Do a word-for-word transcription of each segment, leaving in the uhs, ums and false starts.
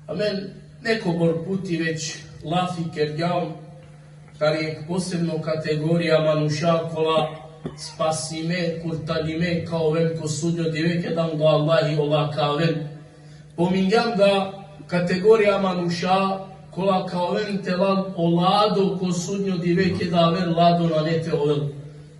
Amen, nekobor puti već lafi kergjam, tari jekh posebno kategorija manuša kola spasime, kurtalime, ka oven ko sudnjo dive keda anglo Allahi ola ka aven. Pomingjam da kategorija manuša kola ka oven te lal o lado ko sudnjo dive keda aver lado nane te ovel.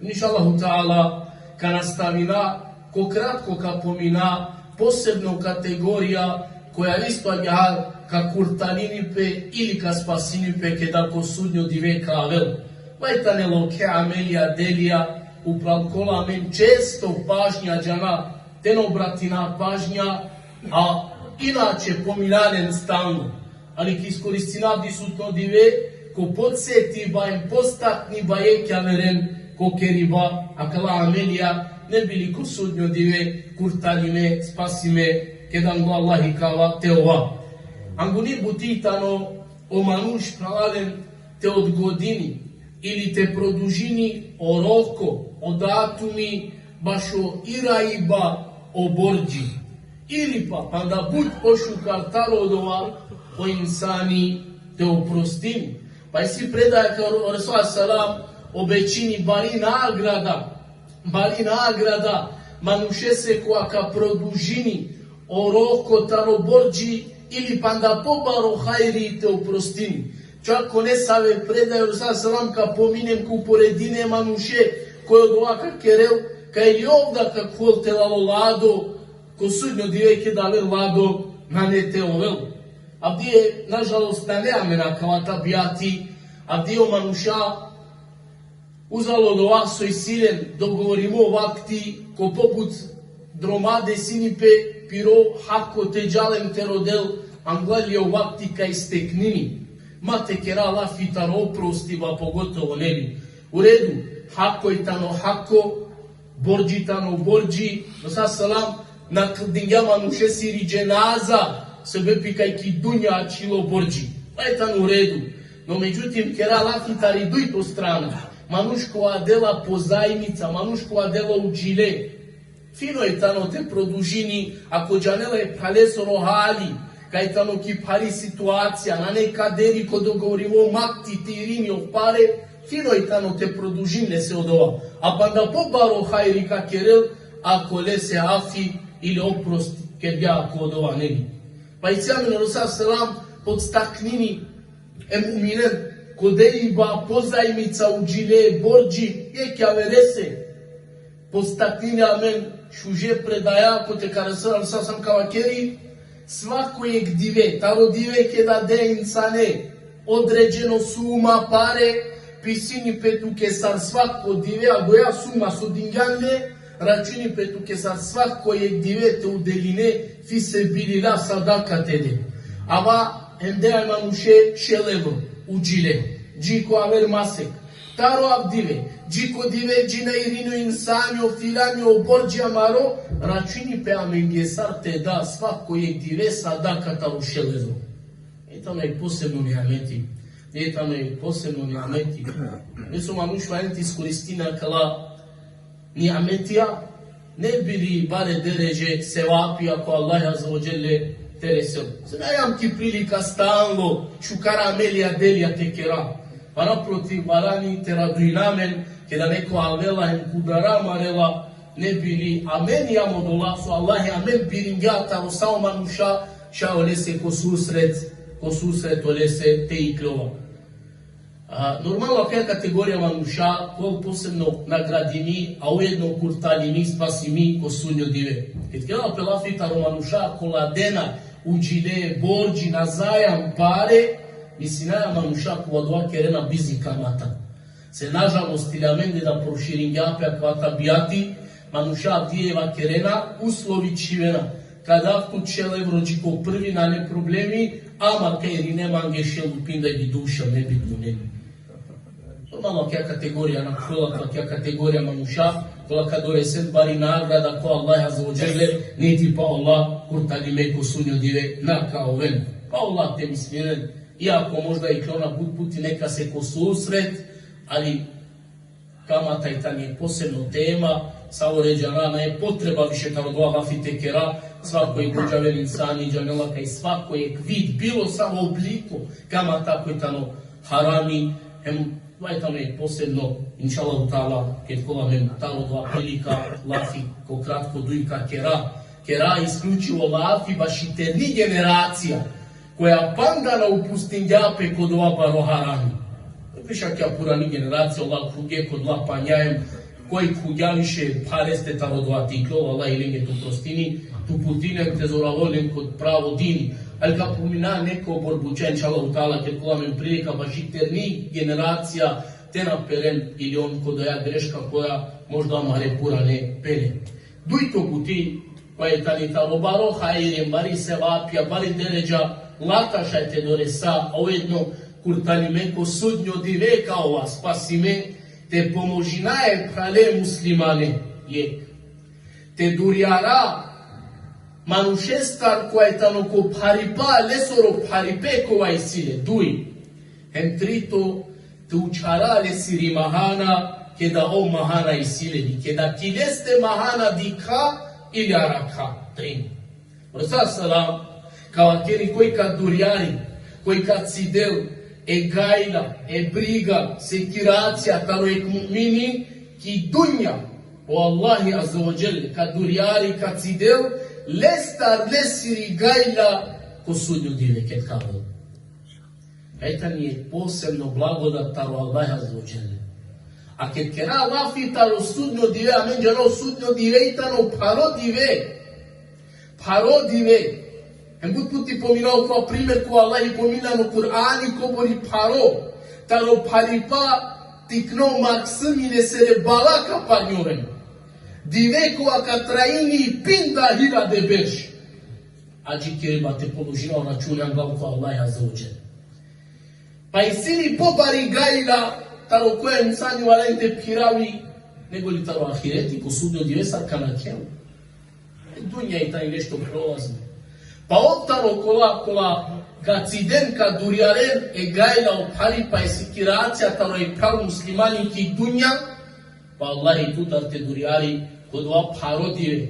Inšallahu ta'ala, ka nastavina, ko kratko ka pomina posebno kategorija koja isto agjaar ka kurtalini pe ili ka spasini pe keda ko sudnjo dive ka avel. Vaj tane lokhe amelija, delija, upral kola amen često pažnja džana te na obratina pažnja, a inače pominam len stalno. Ali ka iskoristina disutno dive ko podsetiba em postakniba jekh averen ko keriba akala amelija, ne bi li ko sudnjo dive kurtalime, spasime, keda anglo Allahi ka ava te ova. Anguni buti tano o manuš, phralalen, te odgodini ili te produžini o roko, o datumi, bašo iraiba o bordži. Ili pa, panda but pošukar taro odova, o insani te oprostini. Pa isi predaja kaj o Resul selam obećini bari nagrada, bari nagrada manušese kova ka produžini o roko taro bordži ili panda pobaro hajri te oprostini. Čak ko nesave predaje o Resul selam ka pominen, ka uporedini e manuše koj odova ka kerel, kaj ili ov da ka khuvol te lal o lado, ko sudnjo dive keda aver lado nane te ovel. Avdive, nažalost, nane amen akava tabijati, avdive o manuša uzal odova so isi len dogovorimo vakti, ko pobut droma desini pe piro hako te džal em te rodel, angla li o vakti ka isteknini. Ma te kera lafi taro oprostiba pogotovo, neli. U redu, hako i tano hako, bordži tano bordži, o Resul selam nakldingja manušesiri dženaza, sebepi kaj ki dunja ačhilo bordži. Pa i tano u redu. No međutim, kera lafi tari dujto strana. Manuš kova dela pozajmica, manuš kova dela udžile. Fino i tano te produžini, ako džanela e phralesoro hali, kaj tano ki phari situacija, nane kaderi ko dogovorimo vakti te irini o pare, fino i tano te produžini lese odova. A panda pobaro hajri ka kerel, ako lese afi ili oprost kergja ko odova, neli. Pa isi amen o Resul selam podstaknini e mu'minen ko dejba pozajmica, udžile, bordži, jekh averese. Podstaknini amen šuže predaja kote ka resel o Resul selam ka vakeri, svako jekh dive, taro dive keda de insane određeno suma pare, pisini pe tuke sar svako dive, a goja suma so dingjan le, računi pe tuke sar svako jekh dive te udeline fi sebilillah, sadaka te de. Ava hem de e manuše šel evro, udžile, dži ko aver masek. Taro avdive, dži ko dive, dži na irini o insani, o filani, o bordži amaro, računi pe amenge sar te da svako jekh dive sadaka taro šel evro. E tano jekh posebno niameti. E tano jekh posebno niameti. Isi o manuš valjani te iskoristina akala niametija, ne bi li bare dereže, sevapija ko Allah azze ve dželle te resel. Se na jam ki prilika stalno šukara amelija, delija te kera. Pa naprotiv, valjani te radujna amen keda neko avela hem kudara marela, ne bi li amen jam odola so Allah amen biringja taro sa o manuša, šaj olese ko susret, ko susret olese te iklova. A, normalno, akaja kategorija manuša, kol posebno nagradimi, a ujedno kurtalimi, spasimi ko sudnjo dive. Ked kerela pe lafi taro manuša kola dena udžile, bordži, na zajam pare, mislinaja manuša kova dova kerena bizi kamata. Se nažalost ili amende da proširingja pe akava tabijati, manuša avdive vakerena, uslovi čhivena. Ka dav tut šel evro dži ko prvi, nane problemi, ama ka irine mange šel u pinda ili duj šel, nebitno, neli. Normalno, akaja kategorija, na kola, akaja kategorija manuša, kola ka doresen bari nagrada ko Allah azze ve dželle, niti pa ola kurtalime ko sudnjo dive na ka oven. Pa ola te mislinen, iako možda iklona but puti nekase ko susret, ali kamata i tani posebno tema, savo džana, nane potreba više taro dova lafi te kera, Svako jek džaver insani džanela kaj svako jek vid, bilo savo obliko kamata koj tano harami, hem vaj tano jek posebno, inšallahu ta'ala, ked kola amen taro dova prilika lafi, ko kratko duj ka kera, kera isključivo lafi baši terni generacija, koja panda na upustingja pe ko dova baro harami. Piša kja purani generacija, ola khuge ko dova panja hem, koj khugja više phareste taro dova tiklo, Allah i lenge tu prostini, tu putini, te zoravol len ko pravo dini. Ali ka pomina nekobor buča, inšallahu ta'ala, ked kola amen prilika baši terni generacija, te na peren ili on ko doja greška koja možda amare purane pere. Dujto buti, koja tani taro baro hajri, bari sevapija, bari deredža, lata šaj te doresa, a ujedno kur tani amen ko sudnjo dive ka ova spasime, te pomožina e phrale muslimane, jek. Te durjara manušestar koja tano ko pharipa, lesoro pharipe kova isi le, duj. Hem trito, te učhara lesiri mahana, keda o mahana isi le, keda ki leste mahana dikha ili arakha. Trin. Resul sallallahu alejhi ve sellem ka vakeri, koj ka durjari, koj ka cidel e gajla, e briga, sekiracija taro jek mu'mini ki dunja, o Allahi azze ve dželle ka durjari, ka cidel lestar lesiri gajla ko sudnjo dive ked ka avel. Ej tani jek posebno blagodat taro Allah azze ve dželle. A ked kera lafi taro sudnjo dive, amen džana o sudnjo dive i tano pharo dive. Pharo dive. Hem but puti pominava kova primer, kova Allah i pomina ano Kur'ani, kobor i pharo. Taro pharipa tikno maksimi lesere bala ka parnjoven. Dive kova ka trajini pinda hiljade berš. Adžikeriba te položina o računi anglal ko Allah azze ve dželle. Pa isi li pobari gajla taro koja insani valjani te phiravi, nego li taro ahireti, ko sudnjo dive sar ka nakhel? E dunja i tani nešto prolazno. Pa ov taro kola, kola ka ciden, ka durjaren e gajla, o pharipa, e sekiracija taro e phral muslimani ki dunja, pa Allah i tutar te durjari ko dova pharo dive,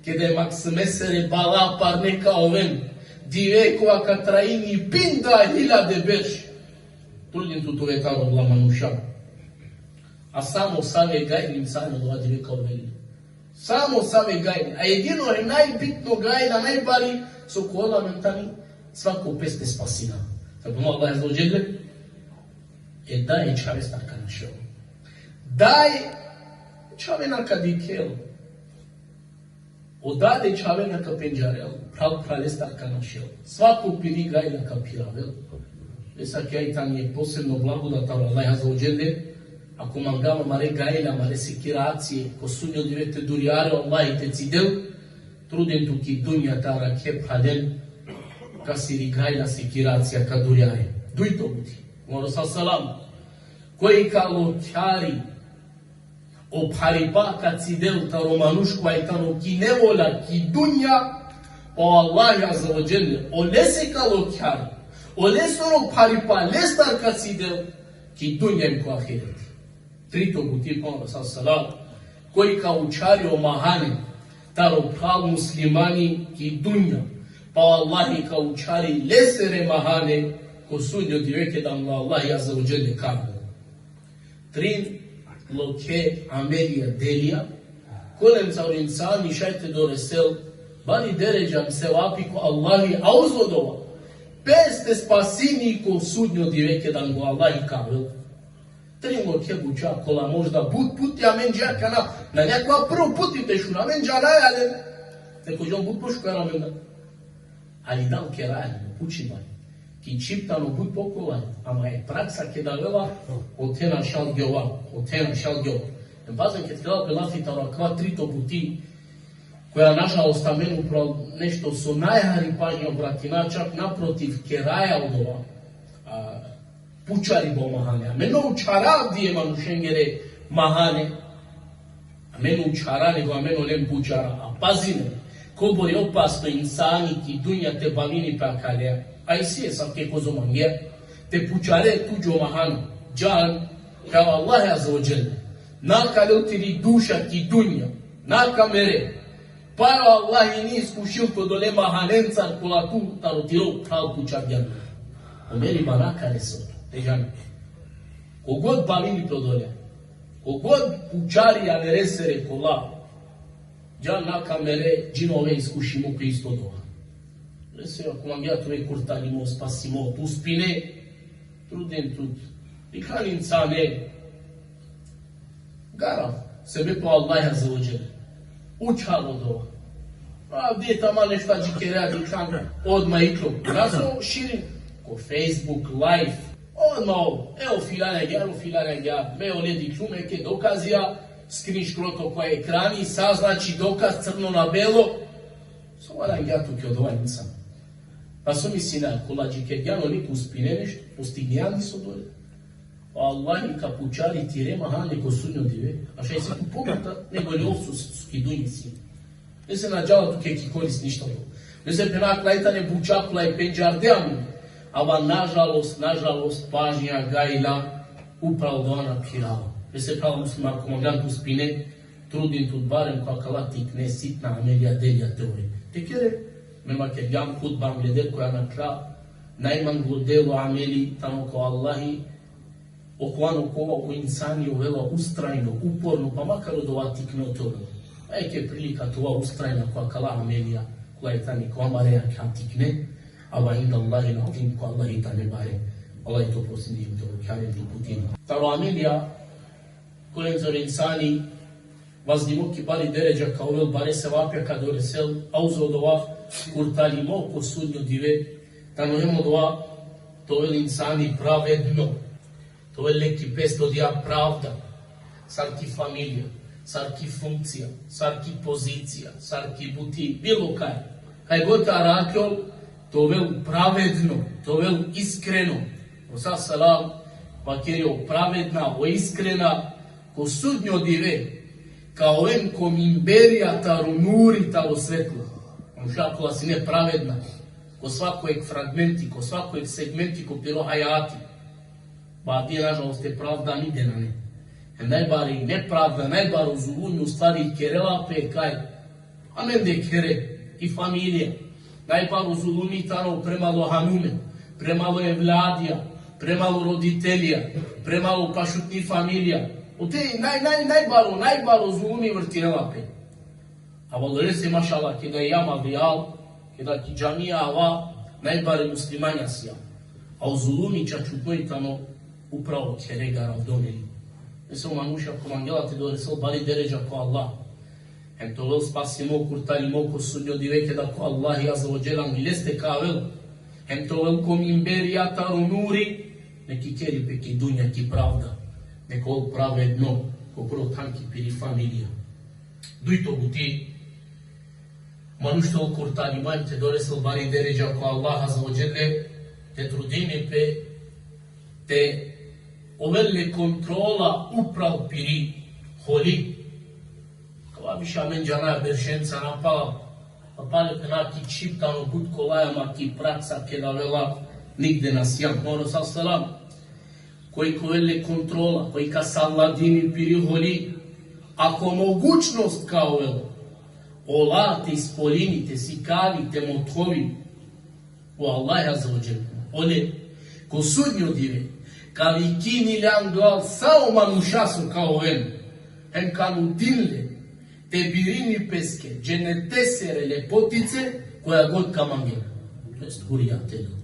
keda e maksumesere bala parne ka oven, dive kova ka trajini pinda hiljade berš. Trudin tu te ove taro odola manuša. A samo save gajli insani odova dive ka ovel. Samo save gajli. A jedino e najbitno gajla, najbari, so kola amen tani svako pes te spasina. Tako Allah azze ve dželle, e daj e čhavestar ka našel. Daj e čhave na ka dikhel. O dad e čhave na ka pendžarel, phral phralestar ka našel. Svako piri gajla ka phiravel. Esa kja i tani jek posebno blagodat taro Allah azze ve dželle, ako mangava amare gajla, amare sekiracije, ko sudnjo dive te durjare, Allah i te cidel, trudin tu ki dunja te arakhe phralen, kasiri gajla, sekiracija ka durjare. Dujto buti. O Resul sallallahu alejhi ve sellem, koj ka lokjari o pharipa ka cidel taro manuš kova i tano ki nevolja ki dunja, pa o Allah azze ve dželle olese ka lokjari, olesoro pharipa lestar ka cidel ki dunja hem ko ahireti. Trito buti, pa o Resul sallallahu alejhi ve sellem, koj ka učhari o mahane taro phral muslimani ki dunja, pa o Allah ka učhari lesere mahane ko sudnjo dive keda anglo Allah azze ve dželle ka avel. Trin lokhe amelija, delija, kolencar o insani šaj te doresel bari deredža, sevapi ko Allahi, a uzo dova pes te spasini ko sudnjo dive keda anglo Allahi ka avel. Trin lokhe buča kola možda but puti amen dža kana, na nekova prvo puti te šuna, amen džanaja len, neko džon but pošukar amen da. Ali dal keraja, pučiba. Ki čhib tano but pokolaj, ama e praksa keda avela, ote našalgjova, ote našalgjova. Em pazin, ked keda pe lafi taro akava trito buti, koja nažalost amen upral nešto so najhari pažnja obratina, čak naprotiv keraja odova, a, pučariba o mahane. Amen na učhara avdive manušengere mahane. Amen na učhara, nego amen olen pučara. A pazin, kobor i opasno insani ki dunja te bavini pe akaleja. A isi e savke kozo mangea te pučare tuđo mahano. Džan, kaj o Allah azze ve dželle na ka lel tiri duša ki dunja, na ka mere. Paro Allah i ni iskušil te odole mahanencar kola tu taro tiro phral pučargjan. O meri bana kare so. Te džan. Kogod bavini pe odole. Kogod pučari averesere kola. Džan na ka mere, džin ove iskušimo pe isto dova. Lese, ako mangea te ove kurtarimo, spasimo, te uspine, trudin tut. Dikhan insane. Garav, sebepi o Allah azze ve dželle. Učhalo dova. Avdive taman nešto adžikerea, dikhan, odma iklo. Na so širin. Ko Facebook live. Odma o, e, o filan agjaar, o filan agjaar. Me ole dikhljum, eke dokazija, screenshot ko ekrani, sa znači dokaz crno na belo. So valjani agjaar tuke odova insan. Pa so mislina, kola adžikergjan, oni te uspine nešto, postignjan li so odole. Allahi ka pučari tire mahane ko sudnjo dive, a šaj si tu pobogata nego li ov so, so ki dunja si. Lese na džala tuke ki korist ništo. Lese phena, kola i tane buča, kola i pendžarde amen. Ama nažalost, nažalost, pažnja gajla upravo dova na phirava. Lese, phral musliman, ako mangea te uspine, trudin tut barem ko akala tikne sitna amelija, delija te ove. Te kere, me ma kergjam hutba, angleder koja na kra, najmanglo delo ameli tano ko Allahi, okova ano kova o insani ovela ustrajno, uporno, pa makar odova tikno te ovel. A eke prilika te ova ustrajna ko akala amelija, kola i tane ko amare jakha tikne, ama inda Allahi l-azim, ko Allahi tane bare. Allahi te oprostini, te okjari, te uputin. Taro amelija, kolencar o insani vazdimo ki bari deredža, ka ovel bare sevapja, ka doresel, a uzo odova kurtarimo ko sudnjo dive, tano hem odova te ovel insani pravedno, te ovel le ki pes te odija pravda, sar ki familija, sar ki funkcija, sar ki pozicija, sar ki buti, bilo kaj. Kaj god ka arakhjol, te ovel pravedno, te ovel iskreno. O sa selam vakeri, o pravedna, o iskrena, ko sudnjo dive, ka oven ko minberija taro nuri, taro svetlo. Manuša kola sine pravedna, ko svako jek fragmenti, ko svako jek segmenti ko piro hajati. Ba, avdive, nažalost, e pravda nigde nane. E najbari nepravda, najbaro zulumi, u stvari, kerela pe kaj amende khere, i familija. Najbaro zulumi tano premalo hanume, premalo evladija, premalo roditelija, premalo pašutni familija. Ote naj, naj, najbaro, najbaro zulumi vrtinela pe. A odolese, mašallah, keda jam avrijal, keda ki džamija ava, najbare muslimanja sijam. A o zulumi čačutno i tano upravo khere garavdone. Lese, o manuš ako mangela te doresel bari deredža ko Allah, hem te ovel spasimo, kurtarimo ko sudnjo dive, keda ko Allahi azze ve dželle angli leste ka avel, hem te ovel ko minberija taro nuri, nek ikeri pe ki dunja ki pravda, nek ovel pravedno, ko prvo than ki piri familija. Dujto buti, manuš te ovel kurtarimo hem te doresel bari deredža ko Allah azze ve dželle, te trudini pe te ovel le kontrola upral piri holi. Kava više amen džanaja beršenca napalal, napalal, phena, ki čhib tano but kolaj, ama ki praksa keda avela nigde na sijam. Moro sa selam. Koj ka ovel le kontrola, koj ka savladini piri holi, ako mogućnost ka ovel, ola te ispolini, te sikavi, te mothovi. O Allah azze ve dželle, ole, ko sudnjo dive, ka vikini le anglal sa o manuša so ka oven, hem ka nudin le, te birini peske dženetesere lepotice, koja god ka mangel. To jest, hurija te del.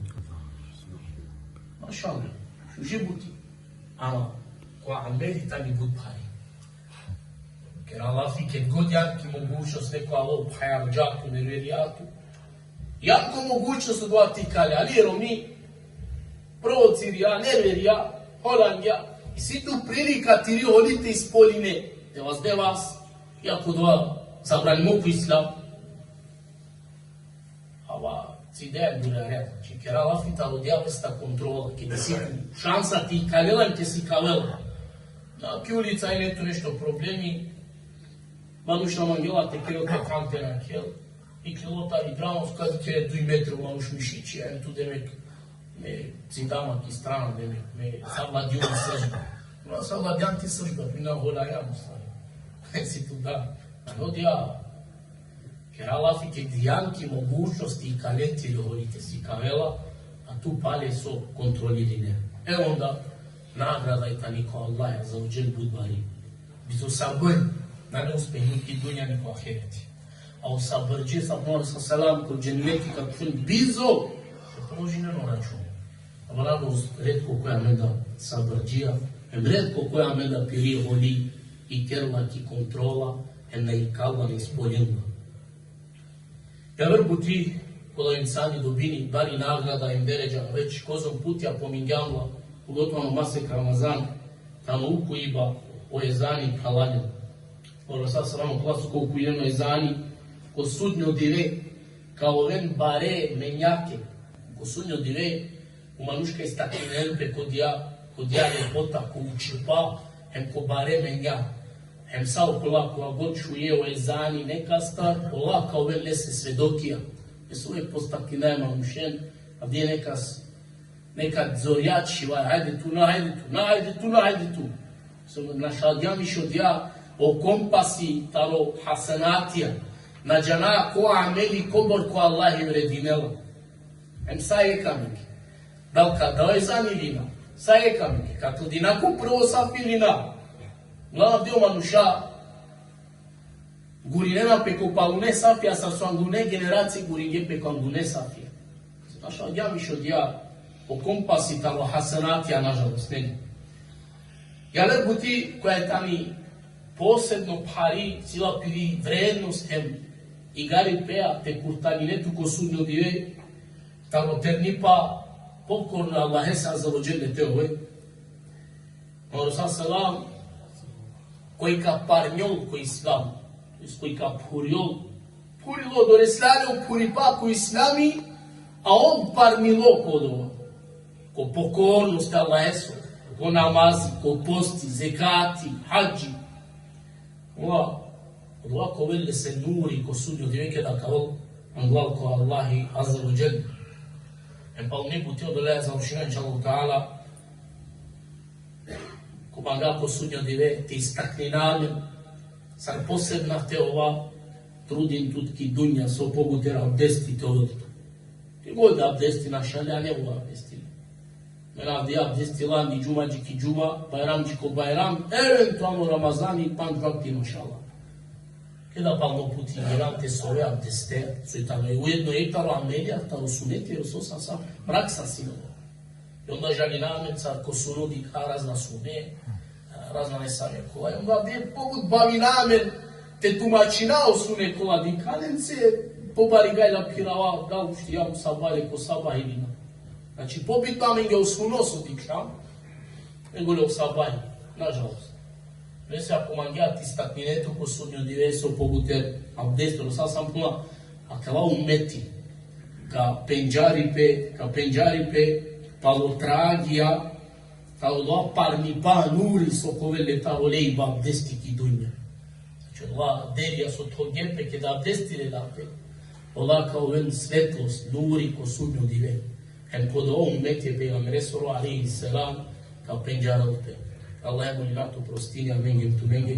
Mašallah, šuži buti. Ama, ko ameli tani but bari. Kera lafi, ked god jan ki mogućnost, neko alo phajarđa tu, neverija tu. Jan ko mogućnost odova te ikale, ali Romi provocirija, neverija, holandija, isi tu prilika tiri holi te ispoline, te vas de vas, iako odova zabranimo ko islam. Ama, cide dure, znači, kera lafi taro džavesta kontrola, ked isi šansa te ikale la, te sikave la. Na, ki ulica ine tu nešto problemi, manuš na mangela te kerel, te kante na kel, iklilo tari dramo, so ka dikhe duj metro manuš mišići, em tu, demek, me cida ma ki strana, demek, me savladijum i sržba. Ma savladijam ti sržba, tu na holajan, u stvari. Si tu da. Ano dija, Kera lafi ke dijan ki mogućnost i kale tiri holi te sikavela, a tu pale so kontrolirinea. E onda, nagrada i tani ko Allah azze ve dželle but bari. Bizo sabr, nane uspeh ni ki dunja ni ko ahireti. A o sabrdžije, sa Muhammed sallallahu alejhi ve sellem, ko dženneti ka pun bizo, e položinen o račun. Ama nažalost, retko koj amen da sabrdžija, em retko koj amen da piri holi i kerla ki kontrola, em na ikala, na ispoljinla. Javer buti kola insani dobini bari nagrada em deredža, već kozom putja pomingjam la, pogotovo ano masek Ramazan, tano ukujiba o ezani, phralalen. O Resul sallallahu alejhi ve sellem, kola so ka ukujinen o ezani ko sudnjo dive, ka oven bare menjake. Ko sudnjo dive, o manuš ka istakninen pe ko dija, ko dija lepota, ko učipa, hem ko bare menja. Hem sa okola kola god čuje o ezani nekastar, ola ka oven lese svedokija. Jes uvek postakninaja e manušen, avdive nekas, nekad zorjačivaja, hajde tu, na, hajde tu, na, hajde tu, na, hajde tu. So našalgja mi šodija o kompasi taro hasenatija. Na džana ko ameli kobor ko Allahi vredinela. Em sa jekh amenge. Dal ka da o ezani ili na. Sa jekh amenge. Ka kldina ko prvo safi ili na. Uglavnom avdive o manuša gurinena pe ko palune safija, sar so angune generacije guringje pe ko angune safija. Našalgja mi šodija o kompasi taro hasenatija, nažalost, neli. Javer buti koja tani posebno phari, sila piri vrednost hem igaripea te kurtaline tu ko sudnjo dive, taro ternipa pokorno Allahese azze ve dželle te ove. O Resul sallallahu alejhi ve sellem, koj ka parnjol ko islam, to jest koj ka phurjol, phurilo, doresla le o phuripa ko islami, a ov parnilo ko odova. Ko pokornost Allaheso, ko namazi, ko posti, zekati, hadži. Ova, odova ka ovel lese nuri ko sudnjo dive keda ka ovel anglal ko Allahi azze ve dželle. Em palo mi buti odoleja, inšallahu teala, ko manga ko sudnjo dive te istaknina amen, sar posebna te ova, trudin tut ki dunja so pobuter abdesti te ovel tut. Ki god abdesti, našalja, ne ova abdesti. Amen avdive abdestilam i džuma dži ki džuma, bajram dži ko bajram, eventualno Ramazani, pandž vakti, mašallah. Keda palo puti iran te sove abdeste, so i tano ujedno i taro amelija, taro suneti, so sa, sa praksa sine. I onda žalina amen sar ko suno dikha razna sune, razna nesave kola. I onda avdive pobut bavina amen te tumačina o sune kola dikha, len se pobarigajla phirava, dal uštijam o sabah le ko sabah ili na. Znači, pobitno amenge o suno so dikha, nego le o sabah, nažalost. Lese ako mangea te istaknine tut ko sudnjo dive so pobuter abdesti, o Resul sallallahu alejhi ve sellem phenela, akava ummeti ka pendžari pe, ka pendžari pe palo tragija, taro odova parnipa, nuri so ka ovel le taro lejba abdesti ki dunja. Znači, odova derija so tholge pe keda abdestilela pe, ola ka oven svetlost, nuri ko sudnjo dive. Hem ko odova ummeti e pejgamberesoro alejhi selam ka pendžarel pe. Allah e molina te prostini amenge, tumenge,